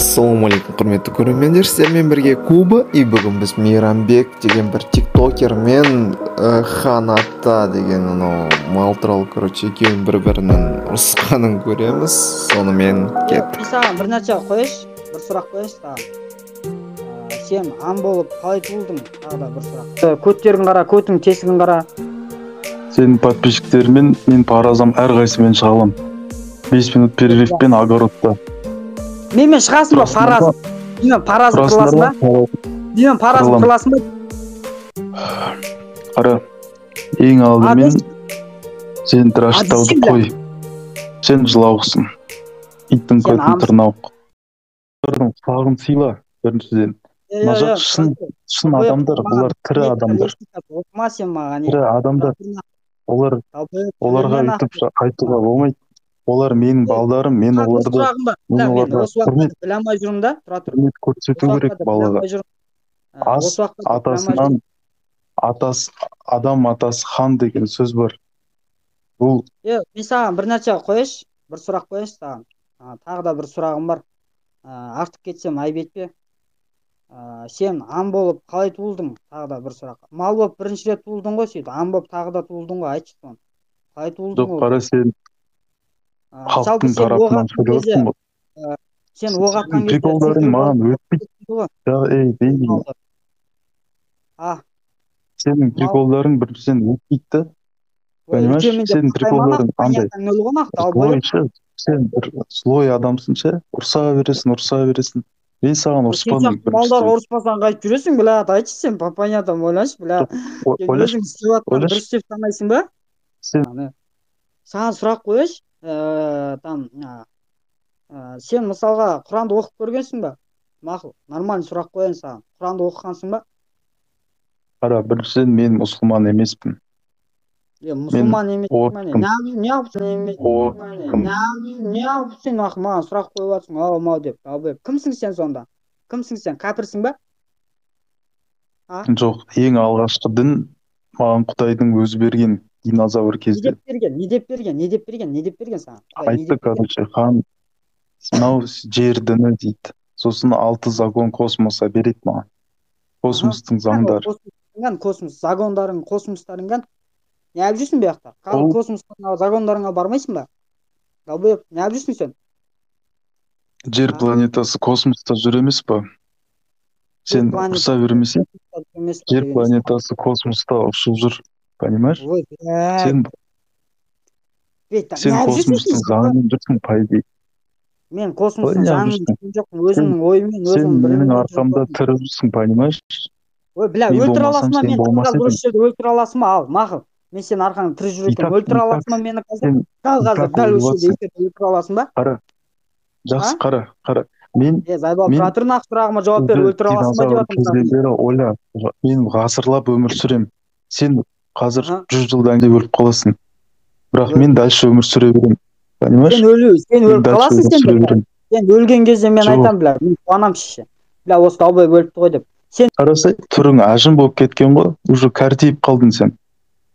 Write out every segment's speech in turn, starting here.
Ассалаумағалейкум, құрметті көрермендер, сіздермен бірге Куба. И бүгін біз Мейрамбек деген бір тиктокер мен Хан Ата деген анау мал туралы, короче, екеуінің бір бірінің ұрысқанын көреміз. Сонымен кеттік. Мен саған бір нәрсе қояйыншы, бір сұрақ қояйыншы саған. Сен аң болып қалай туылдың? Тағы да бір сұрақ. Көттерін қара, көтің тесігін қара. Сенің подписчиктермен мен паразам, әрқайсысымен шыға аламын. 5 минут перерывпен огородта. Менімен шығасың ба параз? Менімен паразын қырыласың ба? Менімен паразын қырыласың ба? Қара, ең алдымен сен тыраштауды қой. Сен жылауықсың. Иттің көтін тырнауық. Құлағын сыйла біріншіден. Мына жақ шын адамдар, бұлар тірі адамдар. Тірі адамдар. Оларға өйтіп айтуға болмайды. Олар менің балдарым, мен оларды құрмет көрсету керек балаға. Ас атасынан, атасы, адам атасы хан деген сөз бар. Бұл мен саған бір нәрсе қояйыншы, бір сұрақ қояйыншы саған. Тағы да бір сұрағым бар. Артық кетсем айып етпе. Сен аң болып қалай туылдың? Тағы да бір сұрақ. Мал болып бірінші рет туылдың ғой, сөйтіп аң болып тағы да туылдың ғой, айтшы соны. Қалай туылдың? Жоқ, қара, сен халықтың тарапынан сөйлеп отырсың ғой. Сен оқ атқан кезде приколдарың маған өтпейді. Ей, деймін. Сенің приколдарың біріншіден өтпейді да. Понимаешь? Сенің приколдарың қандай? Сен бір злой адамсың ше, ұрса бересің, ұрса бересің. Мен саған ұрыспадым. Малдар ұрыспасаң қайтып жүресің, бля, айтшы сен, по понятам ойлашы, бля. Өзің істеп жатқан дұрыс деп санайсың ба? Саған сұрақ қояйыншы. Там сен мысалға Құранды оқып көргенсің ба? Мақұл, нормальный сұрақ қояйын саған. Құранды оқығансың ба? Қара, біріншіден мен мұсылман емеспін. Мұсылман емеспін. Неғып сен маған сұрақ қойып жатырсың, ау мау деп. Кімсің сен сонда? Кімсің сен? Кәпірсің ба? Жоқ, ең алғашқы дін маған Құдайдың өзі берген. Динозавр кезде. Не деп берген? Не деп берген? Не деп берген саған? Айтты, короче, хан, мынау жер діні дейді. Сосын 6 закон космоса береді маған. Космостың заңдары. Космос закондарың, космостарың кән? Не алып жүрсің бұл жақта? Космостың закондарыңа бармайсың ба? Долбоеб, не алып жүрсің сен? Жер планетасы космоста жүр емес па? Сен ұрса бермесең, жер планетасы космоста ұшып жүр. Понимаешь? Сен космостың заңымен жүрсің, по идее. Мен космостың заңымен жүрген жоқпын, өзімнің ойыммен, өзімнің біліміммен. Сен менің арқамда тірі жүрсің, понимаешь? Ой, бля, өлтіре аласың ба мені? Қазір осы жерде өлтіре аласың ба? Ал, мақұл. Мен сенің арқаңда тірі жүр екенмін. Өлтіре аласың ба мені қазір? Дәл қазір, дәл осы жерде өлтіре аласың ба? Қара. Жақсы, қара, қара. Мен зайбал, тұра тұр, нақ сұрағыма жауап бер, өлтіре аласың ба деп жатырмын. Ойла, мен ғасырлап өмір сүремін. Сен қазір 100 жылдан кейін өліп қаласың. Бірақ мен дальше өмір сүре беремін. Понимаешь? Сен өліп қаласың сен. Сен өлген кезде мен айтамын, бля, мен қуанамын шеше. Бля, осы долбоеб өліпті ғой деп. Сен қарасай, түрің әжім болып кеткен ғой, уже кәртейіп қалдың сен.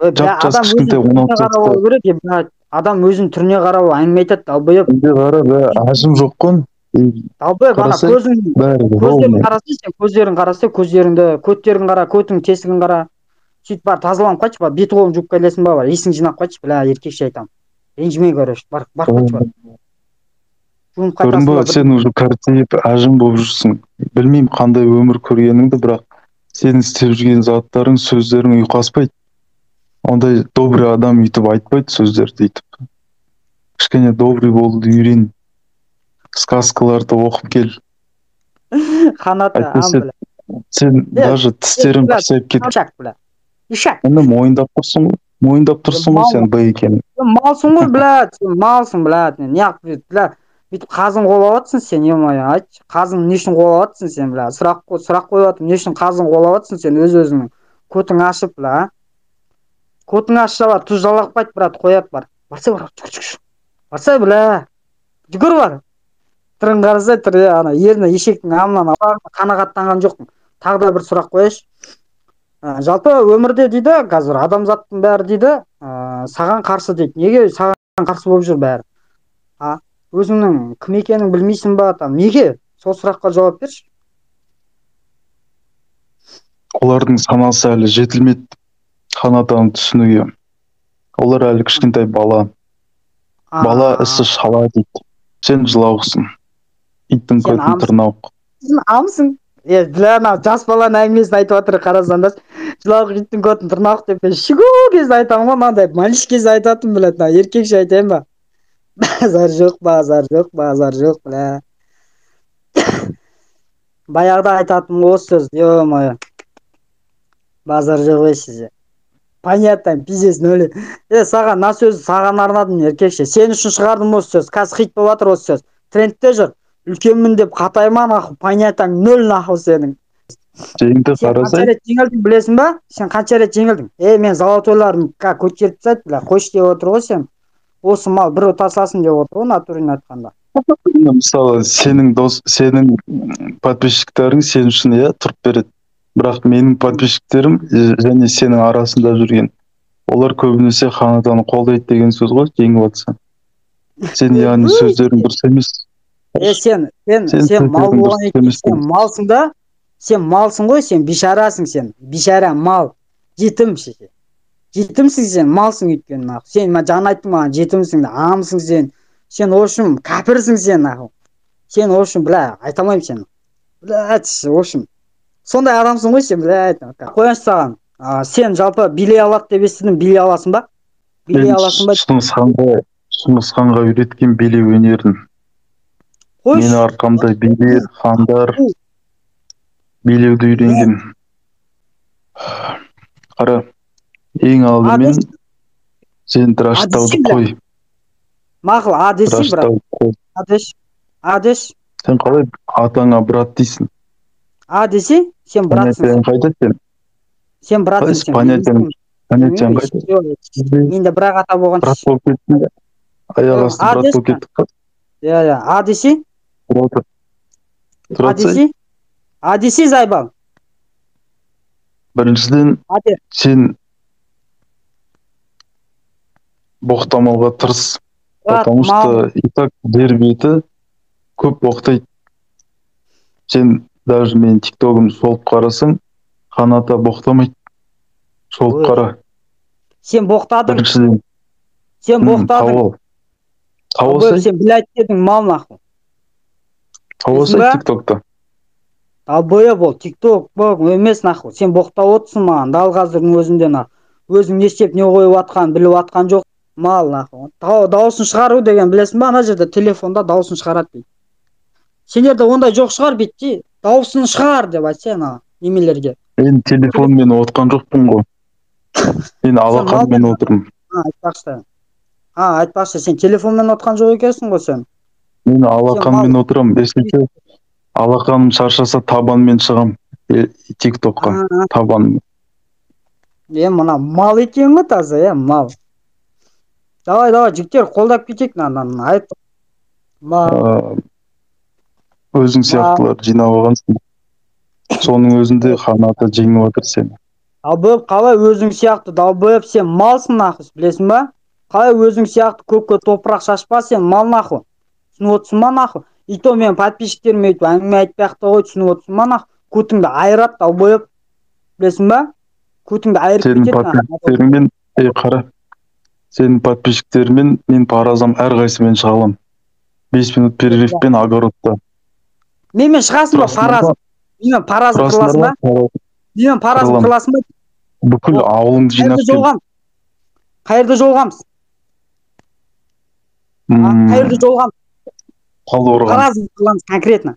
Жап-жас кішкентай 16 жаста. Адам өзінің түріне қарап әңгіме айтады, долбоеб. Менде қара, бля, әжім жоқ қой. Долбоеб, ана көзің, көздерін қарасай, сен көздерін қарасай, көздеріңді, көттерін қара, көтің тесігін қара. Сөйтіп бар, тазаланып қайтшы, бар, беті қолын жуып келесің ба, бар, есің жинап қайтшы, бля, еркекше айтамын. Ренжімей, короче, бар, қайтшы, бар. Жуынып Көрдің ба, сен уже кәртейіп әжім болып жүрсің. Білмеймін қандай өмір көргеніңді, бірақ сенің істеп жүрген заттарың, сөздерің ұйқаспайды. Ондай добрый адам өйтіп айтпайды сөздерді өйтіп. Кішкене добрый болуды үйрен. Сказкаларды оқып кел. Қанаты, бля. Сен даже тістерің қисайып кетті. Ишак. Оны мойындап тұрсың ғой. Мойындап тұрсың ғой сен б екенін. Малсың ғой, бля, сен малсың, бля. Неғып, бля, бүйтіп қазын қуалап жатсың сен, е-мое, айтшы. Қазын не үшін қуалап жатсың сен, бля? Сұрақ қойып жатырмын, не үшін қазын қуалап жатсың сен өз өзіңнің? Көтің ашып, бля. Көтің ашса бар, тұз жалақпайды, брат, қояды бар. Барса бар, жүгір. Барса, бля. Жүгір бар. Түрін қарасай, түрі, ана ерні ешектің амынан қанағаттанған жоқпын. Тағы да бір сұрақ қояйыншы. Жалпы өмірде дейді, қазір адамзаттың бәрі дейді, саған қарсы дейді. Неге саған қарсы болып жүр бәрі? Өзіңнің кім екенін білмейсің ба, там неге? Сол сұраққа жауап берші. Олардың санасы әлі жетілмеді Хан атаны түсінуге. Олар әлі кішкентай бала. Бала ісі шала дейді. Сен жылауықсың. Иттің көтін тырнауық. Сен амсың. Бля, анау жас баланың әңгімесін айтып жатыр, қарасаңдаршы. Жылауық иттің көтін тырнауық деп мен шигу кезде айтамын ғой, мынандай малыш кезде айтатынмын, блядь, мына еркекше айтайын ба? Базар жоқ, базар жоқ, базар жоқ, бля. Баяғыда айтатынмын осы сөз, ё-моё. Базар жоқ ей сізде. Понятно, пиздец, нөл. Саған мына сөзді саған арнадым, еркекше. Сен үшін шығардым осы сөз. Қазір хит болып жатыр осы сөз. Трендте жүр. Үлкенмін деп қатайма, нахуй, понятно, нөл нахуй сенің. Жеңді Сен қанша қарасай. рет жеңілдің білесің ба? Сен қанша рет жеңілдің? Мен золотойларын көтеріп тастады, бля, қойшы деп отыр ғой сен. Осы мал бір ұта салсын деп отыр ғой, натурин айтқанда. Мысалы, сенің дос, сенің подписчиктерің сен үшін, иә, тұрып береді. Бірақ менің подписчиктерім және сенің арасында жүрген, олар көбінесе Хан атаны қолдайды деген сөз ғой, жеңіп жатса. Сен, яғни, сөздерің дұрыс емес. Сен, сен, Сен сен мал сөздерің болған дұрыс екен, емес. Сен малсың да, сен малсың ғой, сен бишарасың сен, бишара мал, жетім шеше. Жетімсің сен, малсың өйткені, нахуй. Сен жаңа айттың маған, жетімсің, амсың сен. Сен в общем кәпірсің сен, нахуй. Сен в общем, бля, айта алмаймын сені. Блядь, в общем. Сондай адамсың ғой сен, блядь. Қояйыншы саған. Сен жалпы билей алады деп естідім, билей аласың ба? Билей Мен аласың ба? Шыңғыс ханға, Шыңғыс ханға үйреткен билеу өнерін. Қойшы. Мені арқамда билер, хандар билеуді үйренген. Қара, ең алдымен сен драштауды қой. Мақұл, а десей, брат. Драштауды қой. А деш. А деш. Сен қалай атаңа брат дейсің? А десе, сен братсың. Понятияң қайда сен? Сен братсың сен. Понятияң қайда? Менде бір-ақ ата болған. Брат болып кеттің бе? Аяқ асты А брат деші. болып кеттік қой. Иә, иә. А десе? Тұра тұр. Тұра А тұрсай. десе? А десе, зайбал. Біріншіден, А де. сен боқтамауға тырыс. Брат, Потому мал. что и так жер беті көп боқтайды. Сен даже менің тиктогымды шолып қарасаң, Хан ата боқтамайды. Шолып Ой. қара. Сен боқтадың. Біріншіден, Сен боқтадың. тауып ал. Тауып Долбоеб, алсай, сен блядь дедің, мал нахуй. тауып алсай Білесің ба? тиктокта. Долбоеб ол, тикток бок емес нахуй. Сен боқтап отырсың маған, дәл қазірдің өзінде нахуй. Өзің не істеп, не қойып жатқанын біліп жатқан жоқ. Мал нахуй. Дауысын шығару деген білесің ба? Ана жерде телефонда дауысын шығарады дейді. Сендерде ондай жоқ шығар бетте. Дауысын шығар деп айтса ана немелерге. Мен телефонмен отқан жоқпын ғой. Мен алақанмен отырмын. А, айтпақшы. А, айтпақшы, сен телефонмен отқан жоқ екенсің ғой сен. Мен алақанмен отырамын. Если че, алақаным шаршаса табанмен шығам тиктокқа. Табан. Мына мал екен ғой таза, мал. Давай, давай, жігіттер, қолдап кетейік мынаны, айт. Мал. Өзің сияқтылар жинап алғансың. Соның өзінде Хан ата жеңіп жатыр сені. Долбоеб, қалай өзің сияқты, долбоеб, сен малсың нахуй, білесің ба? Қалай өзің сияқты көкке топырақ шашпа сен, мал нахуй. Түсініп отырсың ба нахуй? И то мен подписчиктеріме өйтіп әңгіме айтпай ақ та қой, түсініп отырсың ба нахуй? Көтіңді айырады, долбоеб. Білесің ба? Көтіңді айырып Сенің кетеді нахуй. подписчиктеріңмен, ей қара. Сенің подписчиктеріңмен мен паразам әрқайсысымен шыға аламын. 5 минут перерывпен огородта. Менімен шығасың ба Тұрасыңдар ма? паразы? Менімен паразы Тұрасыңдар қыласың ба? ма? Менімен паразы Қырыламын. қыласың ба? Бүкіл ауылыңды жинап Қайерде кел. жолығамыз? Қайерде жолығамыз? Қайерде жолығамыз? Талдықорған. Паразы қыламыз конкретно.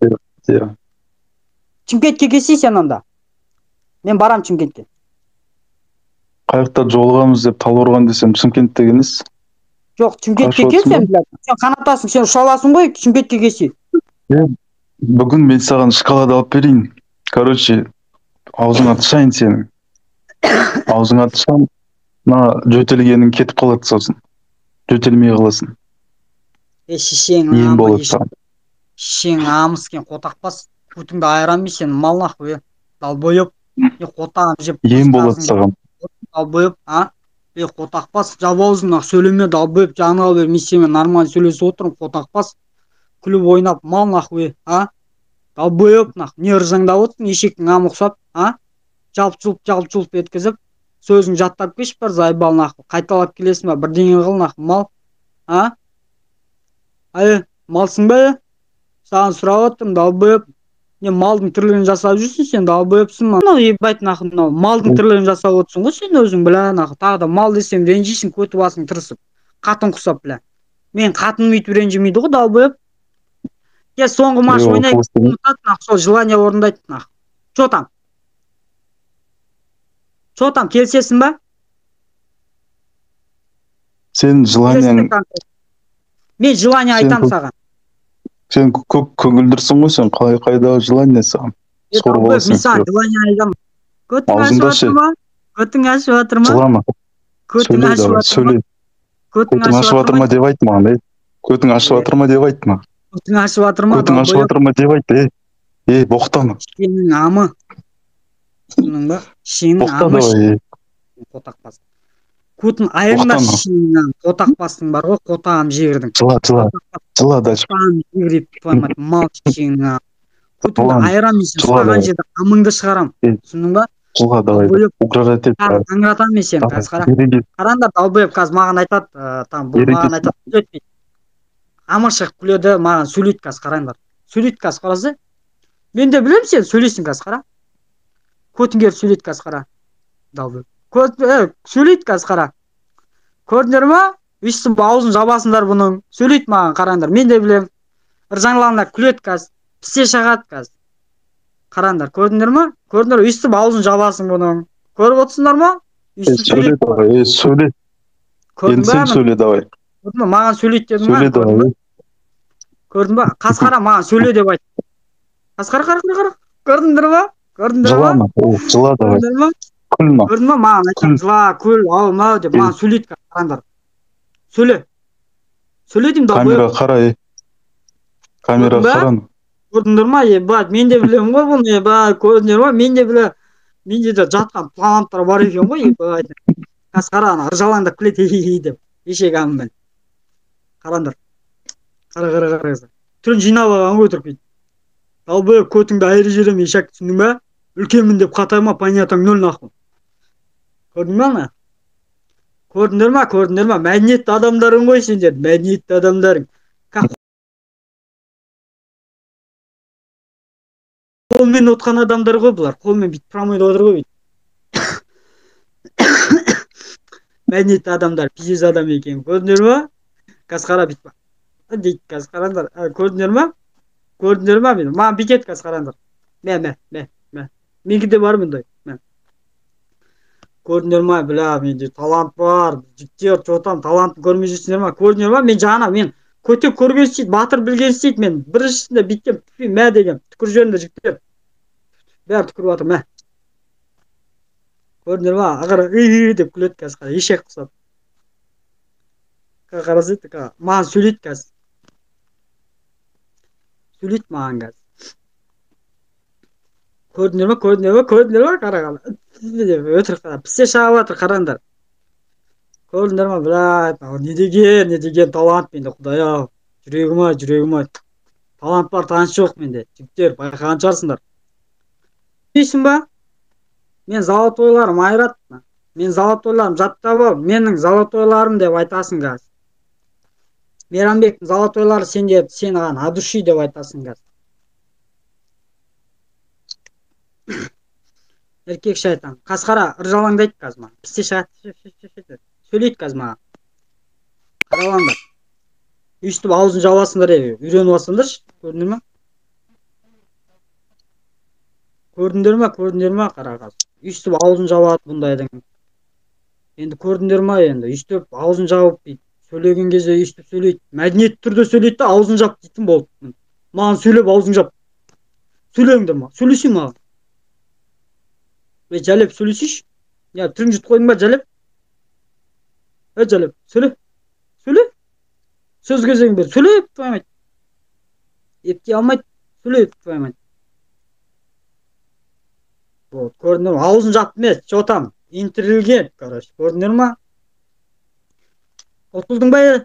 Иә. Шымкентке келсей сен онда. Мен барам Шымкентке. Қай жақта жолығамыз деп Талдықорған десем, Шымкент деген іс. Жоқ, Шымкентке Қашып кел отырсың сен, блядь. Сен қанатасың, сен ұша аласың ғой, Шымкентке келсей. Бүгін мен саған шоколад алып берейін. Короче, аузыңа тышайын сенің. Аузыңа тышам, мына жөтелгенің кетіп қалады сосын. Жөтелмей қаласың. Шешең Ем ама, болады саған. Шешең намыс екен, қотақбас. Көтіңді айырам мен сені, мал нахуй, долбоеб. Қотағын жеп Ем болады қасқасың, саған. Долбоеб, а? Қотақбас, жап аузыңды, нахуй, сөйлеме, долбоеб, жаныңа бер, мен сенімен нормально сөйлесіп отырмын, қотақбас. Күліп ойнап, мал нахуй, а? Долбоеб нахуй, не ыржаңдап отырсың, ешектің амы ұқсап, а? Жалп-жұлп еткізіп, сөзің жаттап келші бар, заебал нахуй. Қайталап келесің ба, бірдеңе қыл нахуй, мал, а? Ай, малсың ба, е? Саған сұрап отырмын, долбоеб. Не малдың тірлігін жасап жүрсің сен, долбоебсің ба? Мынау ебать нахуй, мынау малдың тірлігін жасап отырсың ғой сен өзің, бля, нахуй. Тағы да мал десем ренжисің, көті басың тырысып. Қатын құсап, бля. Мен қатыным өйтіп ренжімейді ғой, долбоеб. Е, соңғы матч ойнайық, нахуй, сол желание орындайды, нахуй. Чо там? Чо там, келісесің ба? Сен желанияң... Мен желание айтам саған. Сен көп көңілдірсің ғой, сен қалай қайдағы желание саған? Сорып аласың. Мен саған желание айтам. Көтің ашып жатыр ма? Көтің ашып жатыр ма? Жылама. Көтің ашып жатыр ма? Көтің ашып жатыр ма деп айт маған, ей. Көтің ашып жатыр ма деп айт маған. Көтің ашып жатыр ма? Көтің ашып жатыр ма деп айт, ей. Ей, боқтама. Сенің амы. Түсіндің ба? Сенің амы. Қотақ бас. Көтін айырыңдар шешеңнен, қотақ бастың бар ғой, қотағым жегірдің. Жыла, жыла. Жыла дальше. Қотағым жегіріп, твою мал шешеңнен. Көтіңді айырам мен, сен ұстаған жерде амыңды шығарам. Түсіндің ба? Жыла давай. Угрожать ет. Аңыратамын мен сені, қазір қара. Қараңдар, долбоеб қазір маған айтады, там бұл маған айтады, күледі дейді. Амы шығып күледі, маған сөйлейді қазір, қараңдар. Сөйлейді қазір, қараса. Мен де білемін сен сөйлейсің қазір, қара. Көтің келіп сөйлейді қазір, қара. Долбоеб. Сөйлейді қазір, қара. Көрдіңдер ма? Өйстіп аузын жабасыңдар бұның. Сөйлейді маған, қараңдар. Мен де білемін. Ыржаңлаңдар күледі қазір. Пісе шағады қазір. Қараңдар, көрдіңдер ма? Көрдіңдер, өйстіп аузын жабасың бұның. Көріп отырсыңдар ма? Өйстіп сөйлейді. Сөйле. Енді сен сөйле давай. Көрдің ба? Маған сөйлейді дедің ба? Көрдің ба? Көрдің ба? Қасқара маған сөйле деп айт. Қасқара, қара, қара. Көрдіңдер ма? Көрдіңдер ма? Жылама. Жыла давай. Көрдіңдер ма? Күлме. Көрдің ба? Маған айтады, жыла, күл, ау, мау деп маған сөйлейді, қараңдар. Сөйле. Сөйле деймін, долбоеб. Камера қара, ей. Камера қара. Көрдіңдер ма? Ебать, мен де білемін ғой бұны, ебать, көрдіңдер ма? Мен де білемін. Менде де жатқан таланттар бар екен ғой, ебать. Қазір қара, ана ыржалаңдап күледі, хи-хи деп. Ешек амымен. Қараңдар. Қара, қара, қара. Түрін жинап алған ғой өтірік бүйтіп. Долбоеб, көтіңді айырып жіберемін, ешек, түсіндің ба? Үлкенмін деп қатайма, понятаң нөл нахуй. Көрдің ба ана? Көрдіңдер ма? Көрдіңдер ма? Мәдениетті адамдарың ғой сендер, мәдениетті адамдарың. Қолмен отқан адамдар ғой бұлар, қолмен бүйтіп промойда отыр ғой бүйтіп. Мәдениетті адамдар, пиздец адам екен. Көрдіңдер ма? Қазір қара бүйтіп дейді, қазір қараңдар. Көрдіңдер ма? Көрдіңдер ма? Маған бүйтеді қазір, қараңдар. Мә, мә, мә, мә. Менікі де бар мұндай. Мә. Көрдіңдер ма, бля, менде талант бар, жігіттер, чотам, талантын көрмей жүрсіңдер ма? Көрдіңдер ма? Мен жаңа, мен көте көрген істейді, батыр білген істейді, мен біріншісінде бүйткен, мә деген, түкіріп жіберіңдер жігіттер. Бәрі түкіріп жатыр, мә. Көрдіңдер ма? Ағара, үй деп күледі қазір, ешек құсап. Қараса, маған сөйлейді қазір. Сөйлейді маған қазір. Көрдіңдер ма? Көрдіңдер ма? Көрдіңдер ма? Қара, қара. Деп өтірік қара. Пісе шағып жатыр, қараңдар. Көрдіңдер ма? Бля, не деген, не деген талант менде, құдай ау. Жүрегім ай, жүрегім ай. Талант бар, таныс жоқ менде. Жігіттер, байқаған шығарсыңдар. Дейсің ба? Мен золотойларым айрат. Мен золотойларым жаттап ал. Менің золотойларым деп айтасың қазір. Мейрамбектің золотойлары сенде, сен аған от души деп айтасың қазір. Еркек шайтан. Қасқара ыржалаңдайды қазір маған. Пісте шығады. Сөйлейді қазір маған. Қаралаңдар. Өйстіп аузын жабасыңдар, ей, үйреніп алсаңдаршы. Көрдіңдер ма? Көрдіңдер ма? Көрдіңдер ма? Қара қазір. Өйстіп аузын жабады бұндайдың. Енді көрдіңдер ма енді? Өйстіп аузын жауып дейді. Сөйлеген кезде өйстіп сөйлейді. Мәдениетті түрде сөйлейді де аузын жап дейтін болды. Маған сөйлеп аузын жап. Сөйлеңдер ма? Сөйлесей маған. Ей, Жәлеп, сөйлесейші. Я, түрің жұтып қойдың ба, Жәлеп? Ей, Жәлеп, сөйле. Сөйле. Сөз кезегін бер. Сөйле, твою мать. Ептей алмайды. Сөйле, твою мать. Вот, көрдіңдер ма? Аузын жапты емес, чё там? Интеллигент, короче. Көрдіңдер ма? Ұтылдың ба, е?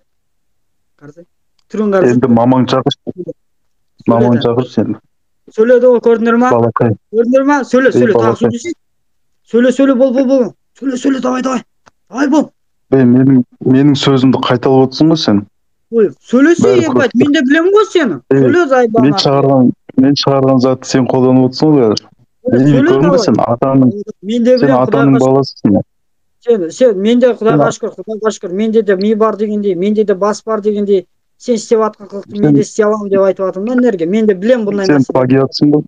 Қарасай. Түрін қарасай. Енді мамаң шақыршы. Мамаң шақыршы енді. Сөйледі ғой, көрдіңдер ма? Балақай. Көрдіңдер ма? Сөйле, Ей, сөйле, тағы балақай. Сөйлесей. Сөйле, сөйле, бол, бол, бол. Сөйле, сөйле, давай, давай. Давай, бол. Ей, менің сөзімді қайталап отырсың ғой сен. Ой, сөйлесе, Бәрі ебать, көріп мен де білемін ғой сені. Ей, Сөйле, заебал. Мен шығарған затты сен қолданып отырсың ғой қазір. Ей, Сөйле, көрдің бе, давай. сен атаның Мен де сен білемін, атаның құдайға шүкір. баласысың. Сен, мен де құдайға шүкір, құдайға шүкір, менде де ми бар дегендей, менде де бас бар дегендей, сен істеп жатқан қылықты мен де істей аламын деп айтып жатырмын да нерге. Мен де білемін бұндай Сен нәрсені. Плагиатсың ғой.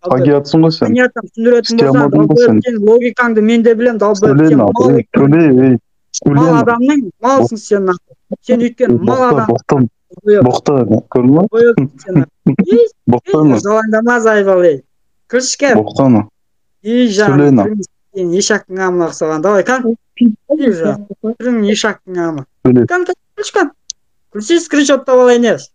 Плагиатсың ғой сен. Понятно, түсіндіретін Істей болсаң, алмадың ғой долбоеб, сен. сен логикаңды мен де білемін, долбоеб, Сөйле, сен ей, мал, төле, ей, мал сөйле. адамның малсың сен, нахуй. Сен өйткені мал Боқта, адам, боқта, долбоеб, боқта, көрдің ба? долбоеб сен. Ей, Боқтама, жалаңдама, заебал, ей. Күлші. Боқтама. Ей, Сөйле, жаным, на. сен ешактың амына ұқсаған. Давай, кан. Ей, жан, түрің ешактың амы. Сөйле. Кан, кан, күлші, кан. Күлсе, скриншоттап алайын, ес.